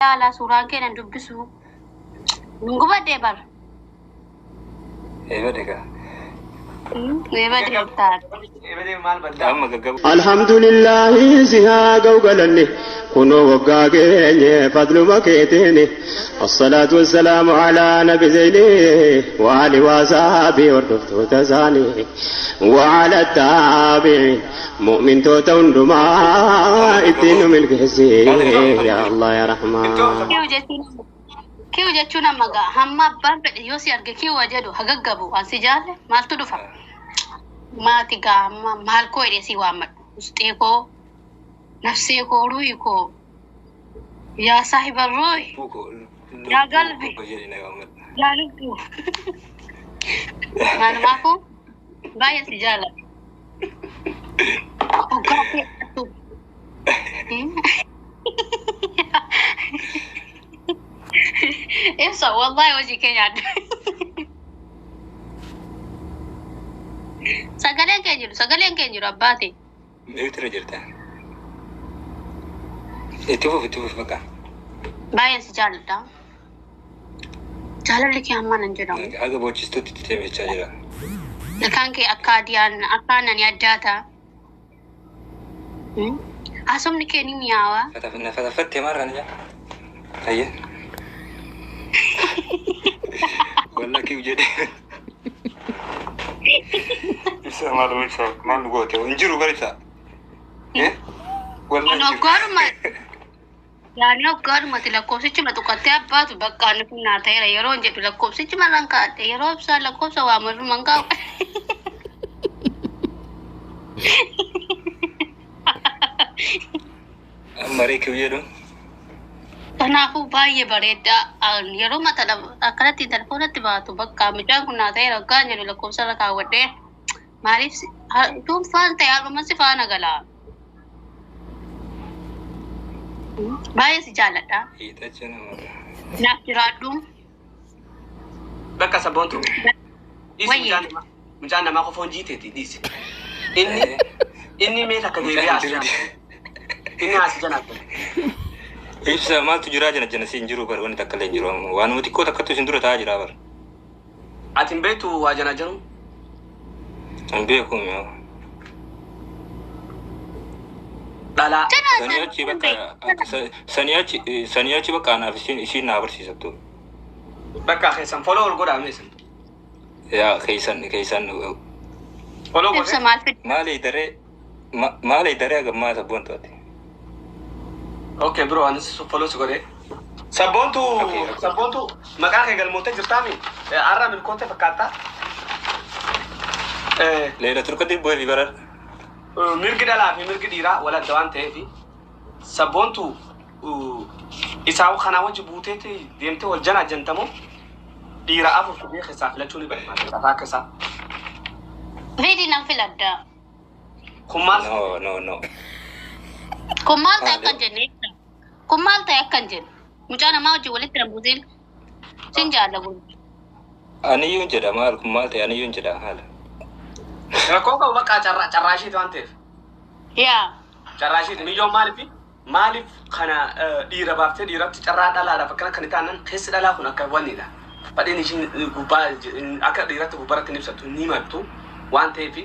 Ilaala, suuraan kee nan dubbisu. Nun gubadhee bara. Eebade kaa. Eebade taate. Eebade maal baddaa? Amma gaggabu. Alhamdulillahi si haa ga'u galanne kunoo waggaa geenye fadluma keetiin. Assalaatu wassalaamu alaa nabi zeyni wa ali wa sahaabii hordoftoota isaanii wa ala taabiin mu'mintoota hundumaa ittiin nu milkeessi yaa Allah yaa Rahmaan. Kiyu jechuun, kiyu jechuun amma gaa hamma abbaan fedhe yoo si arge kiyu jedhu hagaggabu an si jaalle maaltu dhufa? Maati gaa amma maal koo jedhee si waammadhu. Usxee koo, nafsee koo, ruuhi koo, yaa saahiba ruuhi, yaa galbi, yaa lubbu. Maalumaafuu baay'ee si jaalladha. Hoggaa kee Ibsa, wallahi hojii kee nyaadhu. Sagaleen kee jiru, sagaleen kee jiru abbaati. Beektira jirta. Itti fufi, itti fufi bakka. Baay'ee si jaalladha. Jaalalli kee hamma nan jedhamu. Haga boochistutti itti deemichaa jira. Ilkaan kee akka adiyaan akka aannanii addaata. Haasofni kee ni mi'aawa. Na fataffattee maal kana jaa? Ayye. Walla kiw jedhe. Ibsa maal ibsa maal nu goote hin jiru bara ibsa. Eh? Walla Ani hin jiru. hoggaadhuma yaani hoggaadhumati lakkoofsichi ma tuqattee abbaatu bakka inni kun naa ta'eera yeroo hin jedhu lakkoofsichi marraan kaa'adhe yeroo ibsaa lakkoofsa waamarru man kaa'u. Amma ree kiw jedhu. Kanaafuu baay'ee bareeda. Yeroo mata akkanatti telefoonatti baatu bakka mucaan kun naa ta'eera hoggaan jedhu lakkoofsa irra kaawwadhee maaliif dhuunfaan ta'e har'uma si faana gala. Baay'ee si jaalladha. Hiixacha nama. Naaf jiraadhu. Bakka sabboontu. Dhiisi. Wayye. Mucaan namaa. Mucaan namaa qofa hojii teeti dhiisi. Inni mee takka deebi'ee as jala. Inni as jala. Ibsa maaltu jiraa jana jana si hin jiru bara wanni takka illee hin jiru amma waanuma xiqqoo takkatu isin dura taa'aa jira bara. Ati hin beektu waa jana jiru. Hin beeku mi'oo. Dhalaa. Sanii achi bakka sanii achi bakka anaaf isiin naa barsiisattu. Bakka keessan follow ol godhaa meesan. Yaa keessan Follow Ibsa godhe. maal fidde? maali daree maali daree hagammaa sabboon to'ate. Okay bro, anis follow si godhe. Sabboontu Okay, okay. sabboontu maqaa kee galmootee jirtaami? Har'a milkootee fakkaata. Leela turkatti bu'ee fi barar. Mirgi dhalaa fi mirgi dhiiraa wal adda waan ta'eef sabboontu isaa kanaa wajji buuteeti deemtee wal janaa jantamoo dhiira afur fidee keessaa filachuu ni barbaada. Afaa akka isaa. Fiidi nan filadha. Kun maal? No, no, no. Kun maal ta'e akkan jenne ibsa. Kun maal ta'e akkan jenne. Mucaa namaa wajjin walitti na buusin. Sin jaalla. Aniyyuu hin jedha maal kun maal ta'e aniyyuu hin jedha haala. Rakkoo qabu bakka carraa isheeti waan ta'eef. Yaa. Carraa isheeti miyyoon maaliif kana dhiira baaftee dhiiratti carraa dhalaadhaaf akkana kan taanan keessi dhalaa kun akka wannidha. Fadhiin ishiin gubbaa akka dhiiratti gubbaratti hin ibsattu ni himattu waan ta'eef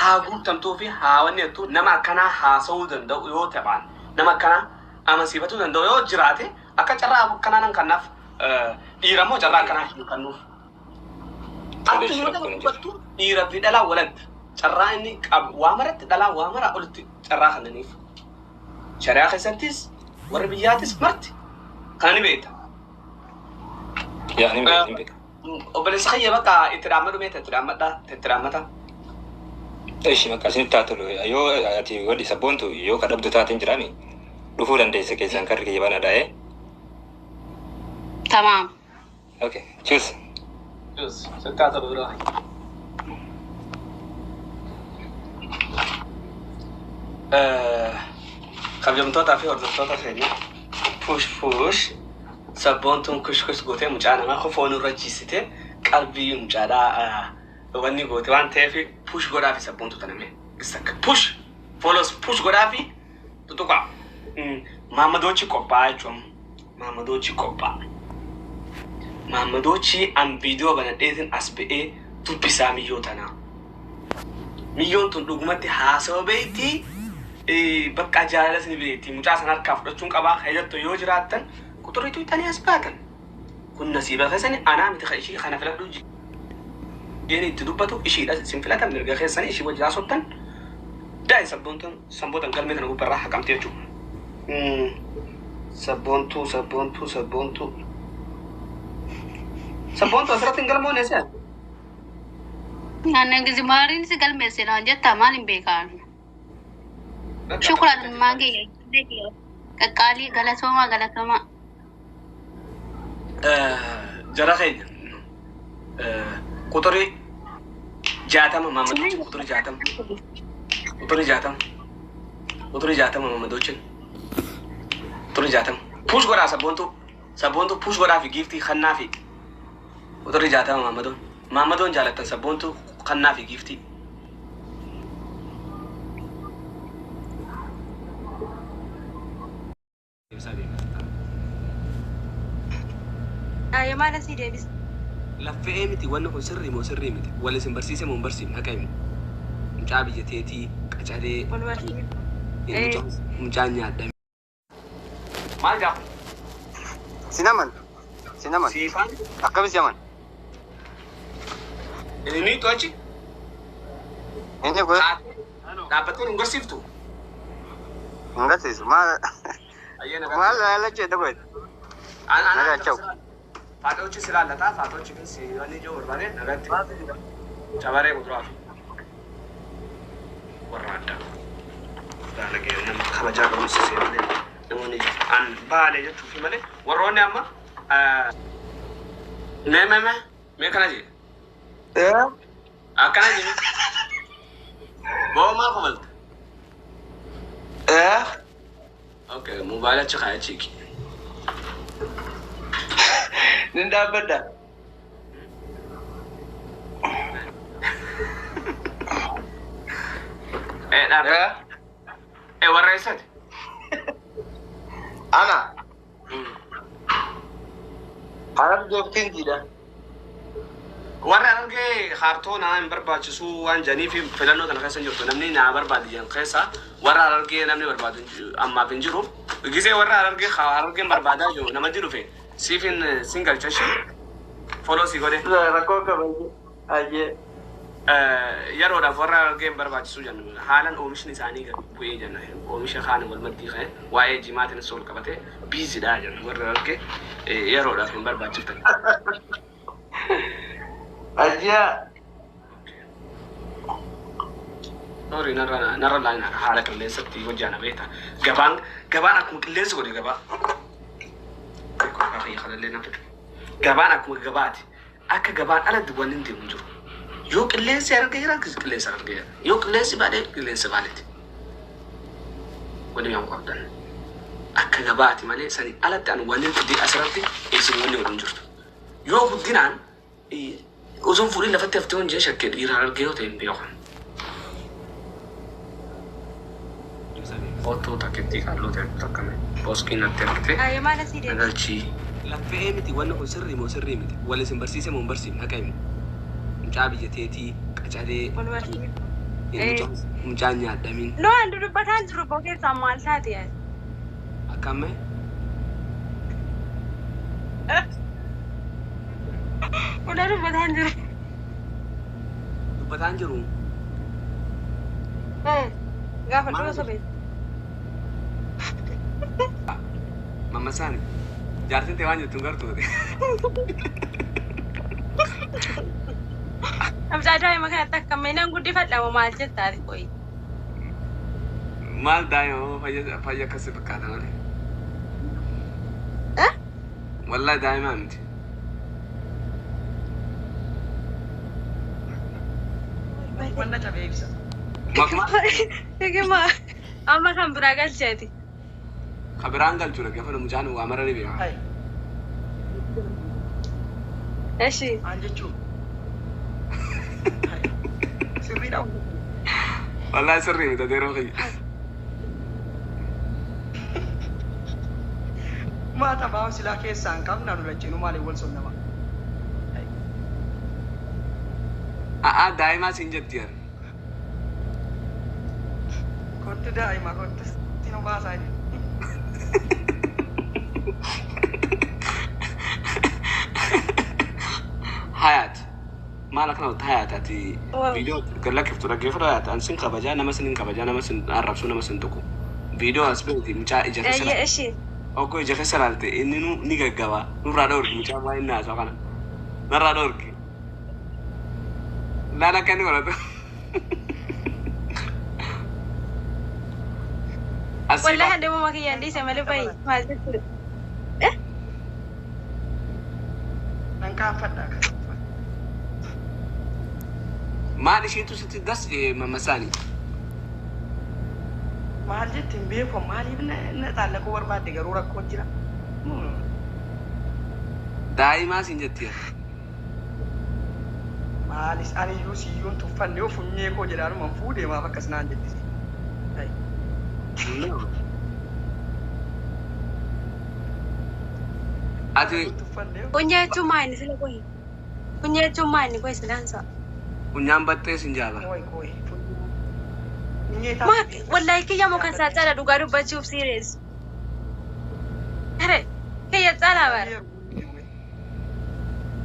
haa guutamtuu fi haa wanni jettu nama akkanaa haasa'uu danda'u yoo ta'an nama akkanaa amansiifatuu danda'u yoo jiraate akka carraa akkanaa nan kannaaf dhiira immoo carraa akkanaa hin kennuuf. Tole, Ati yoo rakkoon hin jiru. dubbattu dhiira fi dhalaa waladda. Carraa inni qabu waa maratti dhalaa waa mara olitti carraa kennaniif. Shari'aa keessattis warri biyyaatis marti kana ni beekta. Yaa ni beeka ni beeka. Obboleessa kiyya bakka itti dhaammadhu meeta itti dhaammadhaa itti dhaammata. Ishi maqaa isinitti haa tolu yoo ati wadhi sabboontu yoo ka dhabdu taate hin jiraami dhufuu dandeessa keessan karri kiyya bana dhaa'ee. Tamaam. Okay, cheers. Sitti haa tolu biraa. Kabajamtootaa fi hordoftoota keenya push push sabboontuun kush kush gootee mucaa namaa kofoon irra ciisitee qalbii mucaadhaa wanni goote waan ta'eef push godhaa fi sabboontu tana mee isakka push follows push godhaa fi tutuqa maammadoochi qophaa'aa jechuun. Maammadoochi qophaa'a. Maammadoochi an viidiyoo banadheetiin as ba'ee dubbisaa miyyoo tanaa. Miyyoon tun dhugumatti haasawa beektii, bakka jaalala ni beektii, mucaa sana harkaa fudhachuun qabaa jettu yoo jiraattan quxurriitu itanii as baatan. Kun nasiiba keessani, anaa miti kan ishii kana filadhu jeen itti dubbatu, ishiidha isin filatan, mirga keessanii ishii wajji haasoftan. Daa'in sabboontuun sanbootan galmee kana gubbarraa haqamte jechuudha. Sabboontuu, sabboontuu, sabboontuu. Sabboontuu asirratti hin galmoone si'a. Aannan gizimaariin si galmeesse naan jettaa, maal hin beekaan. Shukran maangee qaqqaalii, galatoomaa, galatoomaa. Jara keenya, quxurii 60 maammadochi, quxurii 60, quxurii 60, quxurii 60 maammadochin, quxurii 60 push godhaa. Sabboontuu, sabboontuu push godhaa fi giiftii kannaa fi quxurii 60 maammadoon, maammadoon jaalattan sabboontuu kannaa fi giiftii. Maal asii deebis? Laffe'ee miti, wanni kun sirrii moo sirrii miti? Wal isin barsiise moo hin barsiifne? Haqa himu. Mucaa biyya teetii qacalee. Wal barsiise. Mucaan nyaadhame. Maal gaafa? Sinaman. Sinaman. Siifaan. Akkami siaman? Inni to'achi. Inni kun Dhaabbattee hin garsiiftu. Hin garsiisu. Maal maal laalachuu edda godhe? Nagaa chau. Faatochi si laallataa, faatochi kun si wanni ijoo barbaade nagatti. Cabaree kuduraa fi warra addaa. Baalagee nama kabajaa qabu si malee namoonni an baalee jechuufi malee warroonni amma mee mee mee mee kana jee akkana jee boo maal komalta? Okay, mobaayila achi kaaya chiiki. Nin dhaabbadha. Dhaabbata. Warra eessati? Ana. Harar jooftiintiidha. Warra Harargee kaartoo naa hin barbaachisu waan jedhaniif filannoo tana keessa hin jirtu. Namni naa barbaadu jedhan keessa warra Harargee namni barbaadu ammaaf hin jiru. Gisee warra Harargee Harargeen barbaadaa jiru namatti dhufe siif hin sin galchashi follow si godhe. Rakkoo qabayyee. Ayyee. Yeroodhaaf warra Harargee hin barbaachisu jennu, haalan oomishni isaanii gad bu'ee jenna, oomisha kaan wal maddii ka'e waa'ee jimaatiin wal qabate biizidha jenna, warra Harargee yeroodhaaf hin barbaachiftan. Ayyee. Sorry, narra narra laalina, haala qilleensatti hojjaana beekta. Gabaan gabaan akkuma qilleensi godhe gabaa. Gabaan akkuma gabaati. Akka gabaan alatti wanni hin deemu hin jiru. Yoo qilleensi argee jira, qilleensi argee jira. Yoo qilleensi baadhee, qilleensi baaleeti. Wanni mi'aawu qabdan. Akka gabaati malee sanii alatti ani wanni fidee asirratti isin wanni godhu hin jirtu. Yoo guddinaan osoo hin fuudhin lafatti haftee hojii shakkee dhiira argee yoo ta'e hin beeku. Footoo takkittii qalloo ta'e takkame booskiin natti ergite. Maal asii deebis? Nagalchii. Laffe'ee miti, wanni kun sirrii moo sirrii miti? Wal isin barsiise moo hin barsiifne? Haqa himu. Mucaa biyya teetii qacalee. Wal barsiise. Mucaan nyaadhamiin. No, an dubbataan jiru boo keessaa maal taate ati? Akka amma Una dubbataan jiru. Dubbataan jiru. Gaafa dhuma sobee. Mammasaani. Jaartiin ta'e waan jettu hin gartuu. Mucaa daa'ima kanatti akka nan guddifadha moo maal jettaa ati qoyi? Maal daa'ima fayya fayya akkasii fakkaata malee. Wallahi daa'imaa miti. Wanna cabee ibsa. Makuma Hikima amma kan biraa galcheeti. Ka biraan galchuudha gaafa mucaan waa mara ni beeka. Eshi. Maal jechuun? Sirriidha. Wallahi sirrii miti adeeroo kiyya. Kumaata baa'u silaa keessaa hin qabna nu lacheenuu maaliif wal sonnama? A'aa daa'imaa siin jetti yar. Kottu daa'ima kottu si nu baasaa inni. Hayaat. Maal akkana wata hayaat ati viidiyoo gad lakkiftu dhaggeeffatu hayaat an sin kabajaa nama sin hin kabajaa nama sin arrabsu nama sin tuqu. Viidiyoo as beekti mucaa ija keessa Eeyyee ishee. Oggoo ija keessa laalte inni nu ni gaggaba nurraa dhoorgi mucaa baay'ee naasaa kana narraa dhoorgi. Laala akka inni godhatu. Asii Wallahi handhuma kiyyaan dhiise malee bayi maal jechuudha. Nan kaanfadha. Maal isheetu sitti das mammasaani? Maal jetti hin beeku maaliif na xaallaquu barbaadde garuu rakkoon jira. Daa'imaa siin jetti yar. Maalis ani iyyuu siyyuun tuffanne yoo funyee koo jedhaanumaan fuudhee maaf akkas naan jettisi. Ati Tuffanne Funyee jechuun maa inni sila qohi? Funyee jechuun maa inni qohi silaansa? Funyaan baxxee siin jaaba. Kooyi kooyi. Funyee Maa wallahi kiyya moo kan isaa caala dhugaa dubbachuuf serious. Are kiyya caalaa bara.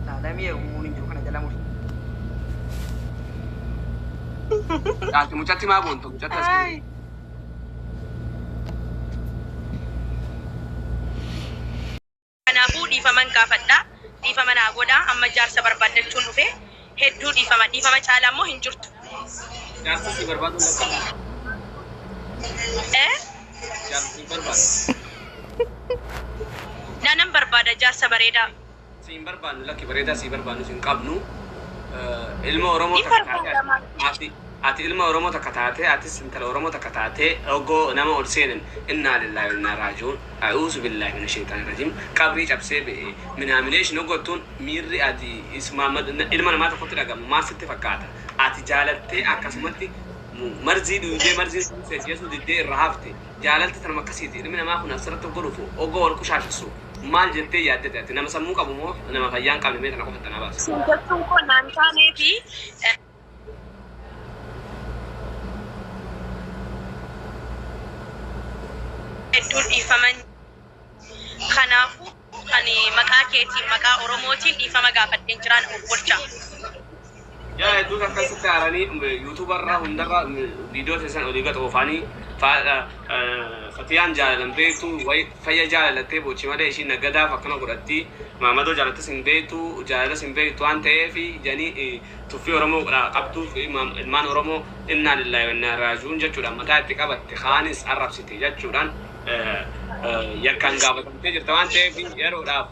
Laalamii heerumuun hin jiru kana jala muri. Ati mucatti maa boontu mucatti as Ay. Kanaafuu dhiifaman gaafadha. Dhiifama naa godha. Amma jaarsa barbaaddachuun dhufe hedduu dhiifama. Dhiifama caalaa immoo hin jirtu. Jaarsa si barbaadu lakka. Eh? Jaarsa si barbaadu. Nanan barbaada jaarsa bareedaa. Si hin barbaannu lakki bareedaa si barbaannu si hin qabnu. Ilma Oromoo Ni takka taate barbaadama. ati ati ilma Oromoo takka taate atis intala Oromoo takka taate oggoo nama ol seenan innaa lillaahi wa innaa raaji'uun a'uuzu billaahi mina shaytaani rajiim qabrii cabsee ba'e minaamineeshin oggottuun miirri ati ismaa ilma namaa tokkotti dhagamu maal sitti fakkaata ati jaalattee akkasumatti marzii dhuydee marziin sun seejjeesuu diddee irraa hafte jaalalti tanuma akkasiiti ilmi namaa kun asirratti oggoo dhufu oggoo wal kushaashisu maal jettee yaaddate ati nama sammuu qabu moo nama fayyaa hin qabne mee tana qofa tanaa baasa. Siin jechuun koo naan taanee fi hedduun dhiifaman. Kanaafuu ani maqaa keetiin maqaa Oromootiin dhiifama gaafadheen jiraan of bulcha. Yaa hedduun akkasitti haaranii yuutuubarraa hundarraa viidiyoo keessan olii gad oofanii fatiyaan jaalalan beektu fayya jaalalattee boochi malee ishiin nagadaaf akkana godhatti maamadoo jaalattas hin beektu jaalalas hin beektu waan ta'eef janii tuffii Oromoo qabduuf ilmaan Oromoo innaa lillaahi wa innaa raaji'uun jechuudhaan mataa itti qabatte kaanis arrabsite jechuudhaan yakkaan gaafatamtee jirta waan ta'eef yeroodhaaf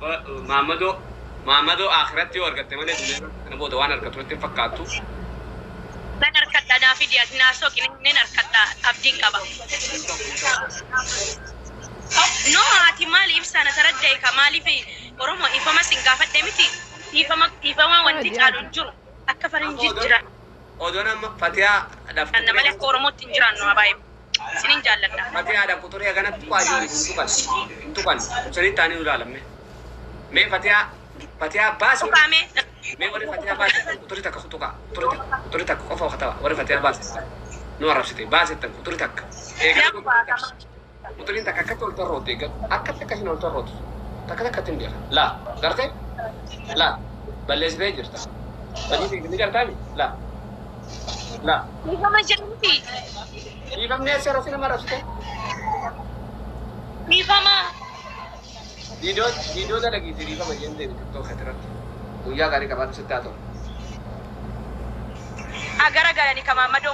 maamadoo maamadoo akhiratti yoo argatte malee duniyaa kana booda waan argatu natti hin fakkaattu. Nan harkadha naa fidi ati naa soqi nan harkadha abdiin qaba. No ati maali ibsaa na taraddae ka maaliif Oromoo dhiifama sin gaafadhe miti dhiifama dhiifama wanti caalu hin jiru akka faranjii jira. Odoon amma fatiyaa dhaaf Anna malee akka Oromootti hin jiraannu abaayee sinin jaalladha. Fatiyaa dhaaf kuturee kanatti tuqaa jiru hin tuqan hin tuqan sanitti taanii nu ilaalamme. Mee fatiyaa fatiyaa baasi Tuqaame mee warri fatiyaa baase kuturii takka tuqaa kuturii takka kuturii takka qofa kataba warri fatiyaa baase nu arrabsite baasettan kuturii takka eegaa kuturiin takka akkatti ol tarrootte eegaa akkatti akkasiin ol tarrootu takka takkatti hin beeka laa gartee laa balleessitee jirta badii ni gartaami laa laa dhiifama jedhamti dhiifamni asii arrabsi nama arrabsite dhiifama. viidiyoo viidiyoo dalagiiti dhiifama jennee tiktook irratti guyyaa gaarii qabaatu sitti haa ta'u. Agara galanii ka maammadoo